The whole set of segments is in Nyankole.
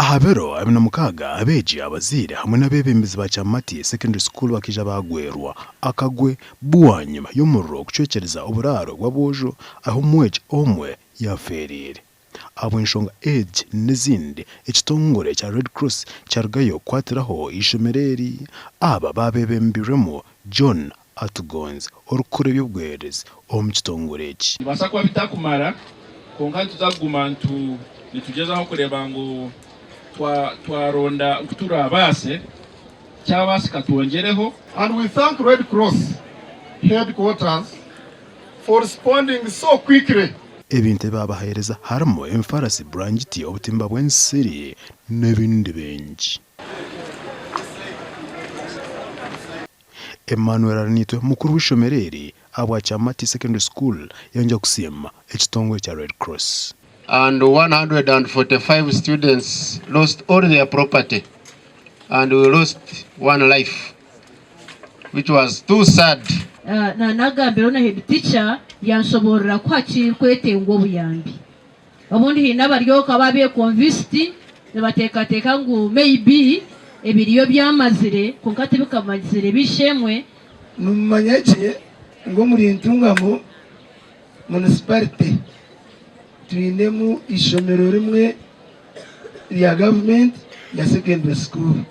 Aha biro 46, abeegi, abazaire hamwe n'abeebembezi ba Kyamati Secondary School bakaija baagwerwa akagwe bwanyima y'omuriro kucwekyereza oburaaro bw'aboojo ahu omwegi omwe yaafeereire. Ahabw'enshonga egi n'ezindi, ekitongore kya Red Cross kyarugayo kukwatiraho eishomero eri. Aba baabebembirwemu John Atugonze orikukora eby'obwererezi omu kitongore eki. Nibibaasa kuba bitakumara, kwonka nituza kuguma nitugyezaho kureeba ngu twaronda oku turaabaase, kyabaasika twongyereho. And we thank Red Cross headquarters for responding so quickly. Ebintu ebi baabaheereza harimu enfarasi, burangiti, obutimba bw'ensiri n'ebindi bingi. Emmanuel Arinaitwe, mukuru w'eishomero eri ahabwa Kyamati Secondary School yayongyera kusiima ekitongore kya Red Cross. And 145 students lost all their property and we lost one life which was too sad. Naanagambiraho na head teacher yanshoboorora ku hakirikwetengwa obuyambi. Obundi haine abari okwo ababaire convinced nibateekateeka ngu maybe ebiriyo byamazire kwonka tibikamazire b'eishe-emwe. Nimumanya gye ngu omuri Ntungamo Municipality twinemu eishomero rimwe rya gavumenti rya secondary school.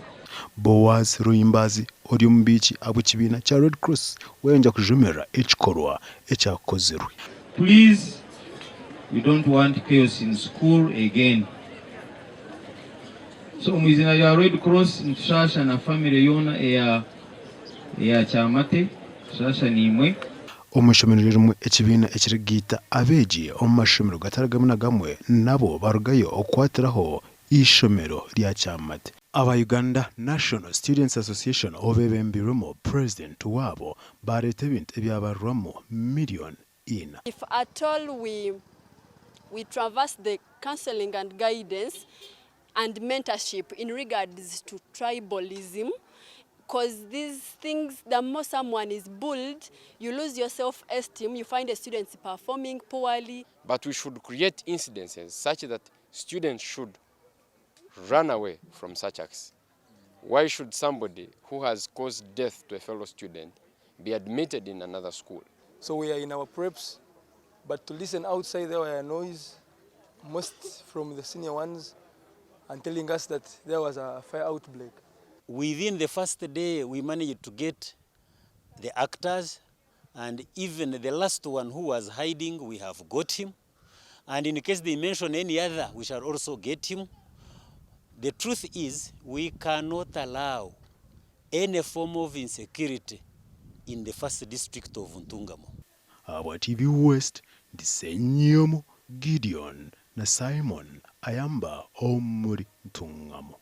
Boaz Ruhimbazi ori omubiiki ahabw'ekibiina kya Red Cross wayongyera kujumirira ekikorwa ekyakozirwe. Please we don't want chaos in school again. So omu iziina rya Red Cross nitushasha na family yoona eya eya Kyamate, tushasha naimwe. Omu ishomero rimwe ekibiina ekirikugaita abeegi omu mashomero gatari gamwe na gamwe nabo barugayo okukwatiraho eishomero rya Kyamate. Aba Uganda National Students Association obeebembeirwemu Purezidenti waabo baareeta ebintu ebyabarirwamu miriyoni ina. If at all we we traverse the counseling and guidance and mentorship in regards to tribalism coz these things the more someone is bullied you lose your self esteem you find the students performing poorly. But we should create incidences such that students should run away from such acts. Why should somebody who has caused death to a fellow student be admitted in another school? So we are in our preps, but to listen outside there were noise, most from the senior ones, and telling us that there was a fire outbreak. Within the first day we managed to get the actors and even the last one who was hiding we have got him and in case they mention any other we shall also get him. The truth is we cannot allow any form of insecurity in the first district of Ntungamo. Ahabwa TV West, ndi Ssenyomo Gideon na Simon Ayamba omuri Ntungamo.